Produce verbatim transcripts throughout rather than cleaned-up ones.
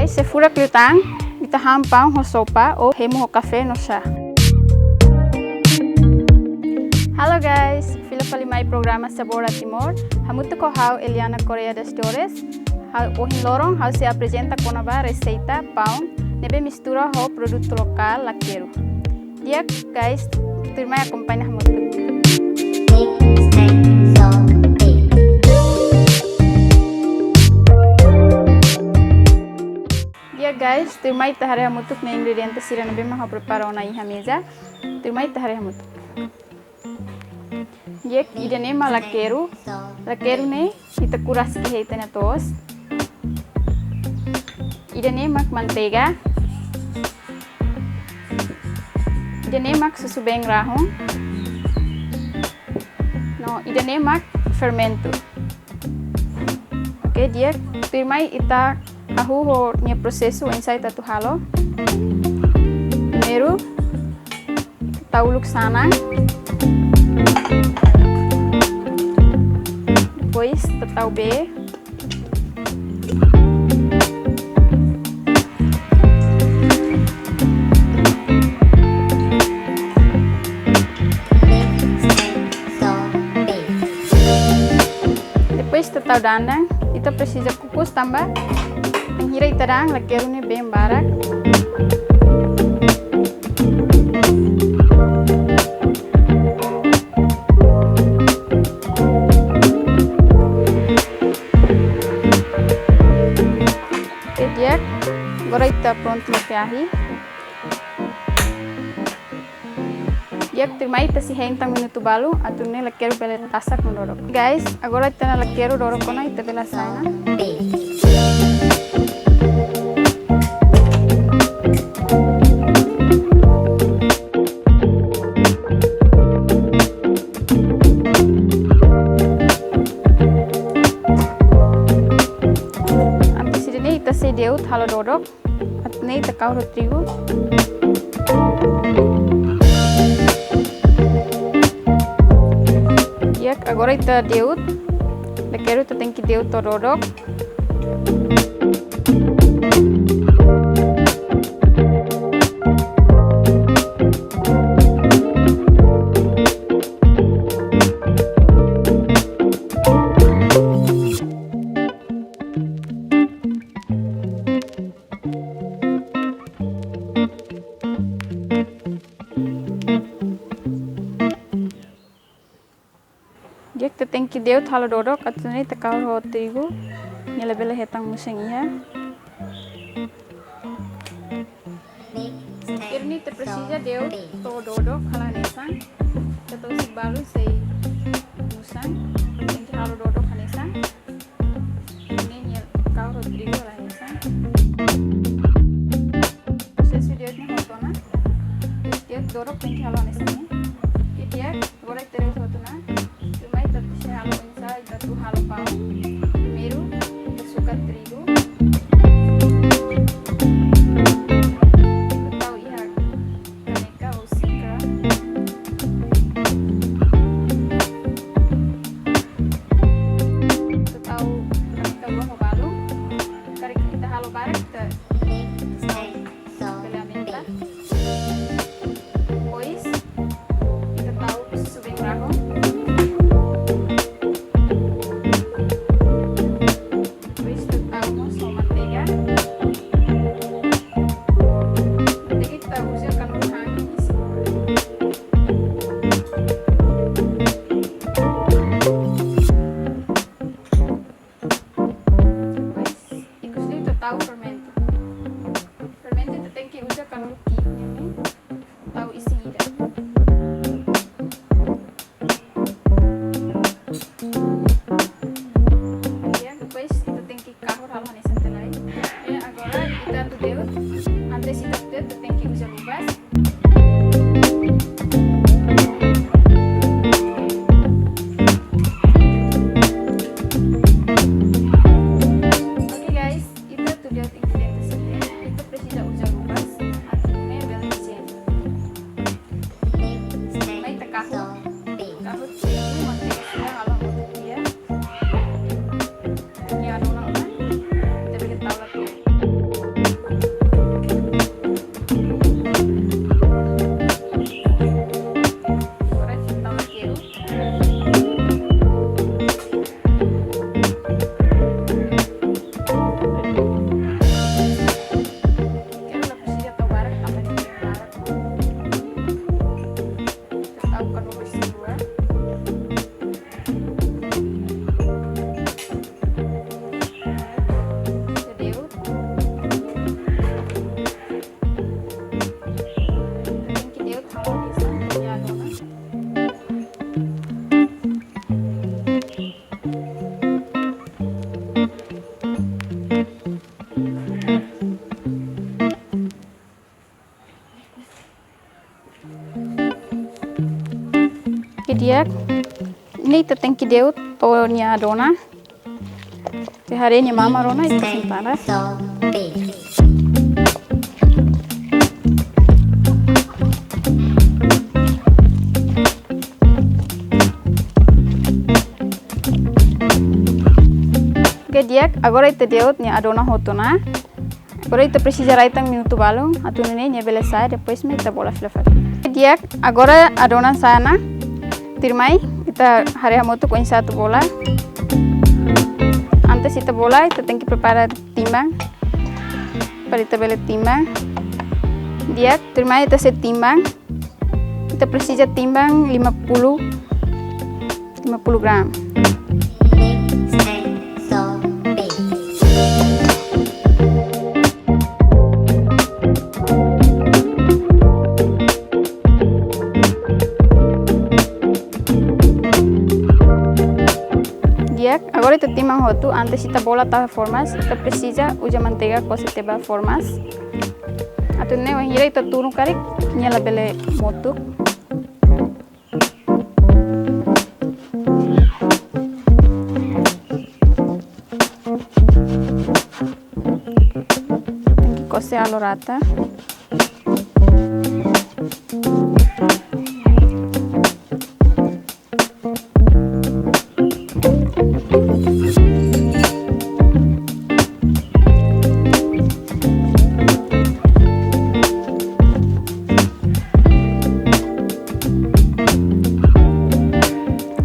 Se furak liután, ita han paun ho sopa ou hemu ho kafé no xá. Halo guys, fila fali mai programa Sabor a Timor. Hamutuk ho ha'u Eliana Correia das Dores. Ha'u ohin loron ha'u sei aprezenta kona-ba reseita paun ne'ebé mistura ho produtu lokál lakeru. Di'ak guys, tuirmai akompaña hamutuk. Di'ak guys, tuirmai ita haree hamutuk nia ingrediente sira ne'ebé mak ha'u prepara ona iha meza. Tuirmai ita haree hamutuk. Di'ak, ida-ne'e mak lakeru. Lakeru ne'e ita kuras iha ita-nia to'os. Ida-ne'e mak manteiga. Ida-ne'e mak susubeen rahun. No ida-ne'e mak fermentu. Oke, di'ak, tuirmai ita hahú ho nia prosesu oinsá ita atu halo. Primeiru, tau uluk sanan. Depois, ita tau bee. Depois ita tau dandan, ita presiza kukus tanba bainhira ita da'an lakeru ne'e been barak. Oke, di'ak, agora ita prontu nia ahi. Di'ak, tuirmai ita sei hein tan minutu balu, atu nune'e lakeru bele tasak no dodok. Guys, agora ita-nia lakeru dodok ona, ita bele hasai ona. Antes ida-ne'e ita sei de'ut halo dodok. Atu nune'e ita kahur ho trigu. Di'ak, agora ita de'ut. Lakeru ita tenke de'ut ho dodok. Di'ak, ita tenke de'ut halo dodok, atu nune'e ita kahur ho trigu, nia labele hetan musan iha. Ida-ne'e ita presiza de'ut to'o dodok halo hanesan. Ita to'o sira balu sei musan. Tenke halo dodok hanesan. Nune'e nia kahur ho trigu halo hanesan. Prosesu de'ut ne'e hotu ona. De'ut dodok tenke halo hanesan ne'e. Di'ak, agora ita de'ut hotu ona. Tuirmai ita sei halo oinsá ita atu halo paun. Primeiru, ita sukat trigu. Ita tau iha kaneka ou xikra. Ita tau kaneka rua ho balu. Karik ita halo barak, ita bele aumenta. Depois, ita tau susubeen rahun. Depois, ita tau mós ho manteiga. Manteiga ita uza kanuru han isin. Depois, ikus liu ita tau fermentu. Fermentu ita tenke uza kanuru ki'ik nian ne'e. Tau isin ida. Ya, depois ita tenke kahur halo hanesan tiha lai. Ya, agora ita atu de'ut. Antes ita atu de'ut, ita tenke uza luvas. Oke, guys, ita atu de'ut ikus Oke, di'ak, ne'e ita tenke de'ut to'o nia adonan. Ita haree nia mamar ona, ita sentara. Oke, di'ak, agora ita de'ut nia adonan hotu ona. Agora ita presiza rai tan minutu balun, atu nune'e nia bele sa'e, depois mak ita bola fila fali. Di'ak, agora adonan sa'e ona. Tuirmai, ita haree hamutuk oinsá atu bola. Antes ita bola, ita tenke prepara timbang. Para ita bele timbang. Di'ak, tuirmai ita sei timbang. Ita presiza timbang lima puluh, lima puluh gram. Di'ak, agora ita timbang hotu, antes ita bola tau formas, ita presiza uza manteiga kose tiha ba formas. Atu nune'e wainhira ita tunu karik, nia labele motuk. Tenke kose halo rata.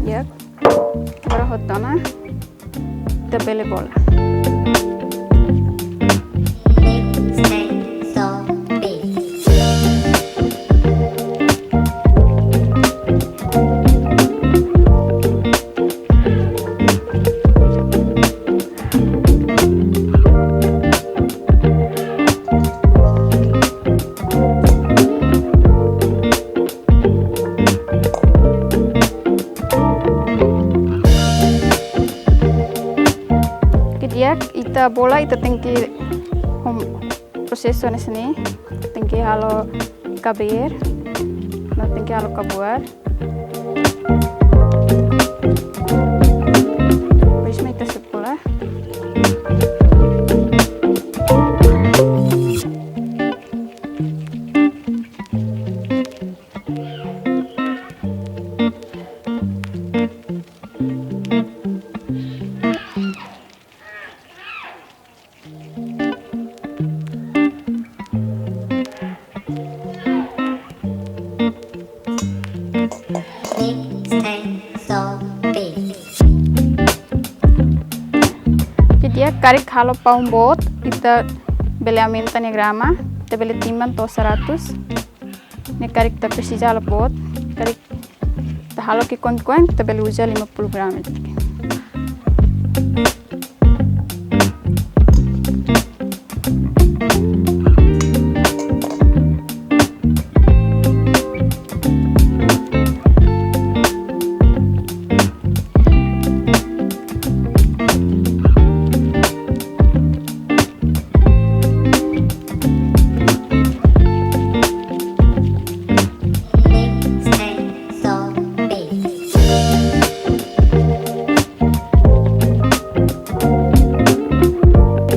Ya, agora hotu ona, ita bele bola. Oke, di'ak, ita bola, ita tenke, um, prosesu hanesan ne'e, tenke halo kabeer, no tenke halo kabuar. Depois mak ita sei bola. Jadi, ya, karik halo paun boot, ita bele aumenta nia grama, ita bele timbang to'o seratus. Ne'e karik ita presiza halo boot, karik ita halo ki'ikoan-ki'ikoan, ita bele uza lima puluh gram ida.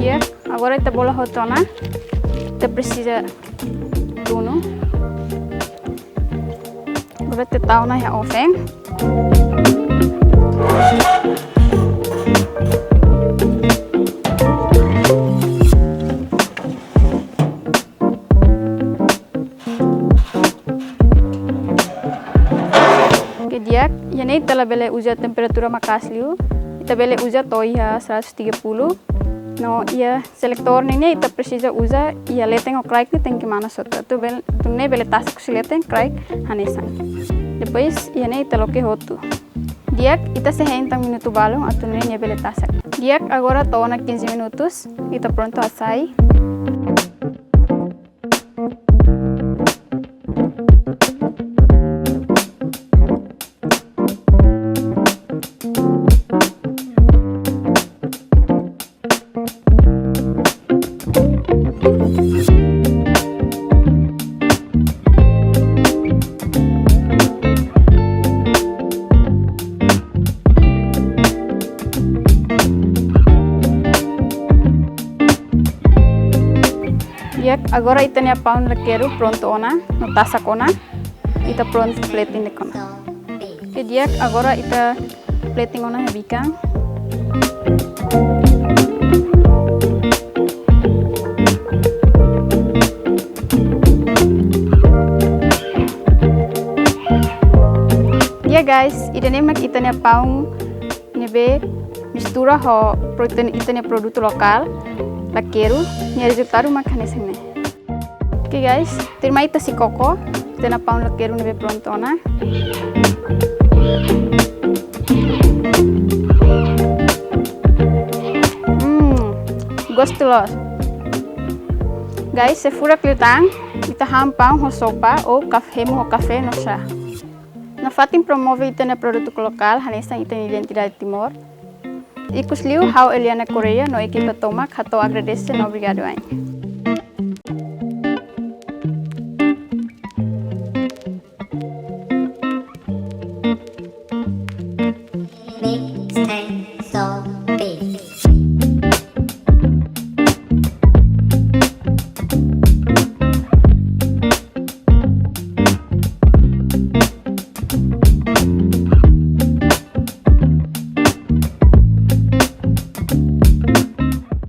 Ya, agora ita bola hotu ona. Ita presiza tunu. Agora ita tau ona iha oven. Oke, di'ak, iha ne'e ita labele uza temperatura maka'as liu. Ita bele uza to'o iha seratus tiga puluh. No iha selektór ne'e ita presiza uza iha leten ho kraik ne'e tenke manas hotu. Atu bel-, atu nune'e bele tasak husi leten, kraik hanesan. Depois iha ne'e ita loke hotu. Di'ak, ita sei hein tan minutu balun atu nune'e nia bele tasak. Di'ak, agora to'o ona quinze minutos, ita prontu hasai. Di'ak, agora ita-nia paun lakeru prontu ona, no tasak ona. Ita prontu plating de'it ona. Oke, di'ak, agora ita plating ona iha bikan. Ya guys, ida-ne'e mak ita-nia paun ne'ebé mistura ho protein, ita-nia produtu lokál, lakeru, nia rezultadu mak hanesan ne'e. Oke guys, tuirmai ita sei koko ita-nia paun lakeru ne'ebé prontu ona. Hmm, gostu loos. Guys, se furak liután, ita han paun ho sopa ou kaf-, hemu ho kafé no chá. Nafatin promove ita-nia produtu lokál, hanesan ita-nia identidade Timor. Ikusliu ha'u Eliana Correia no ekipa tomak hato'o agradese no obrigadu wa'in.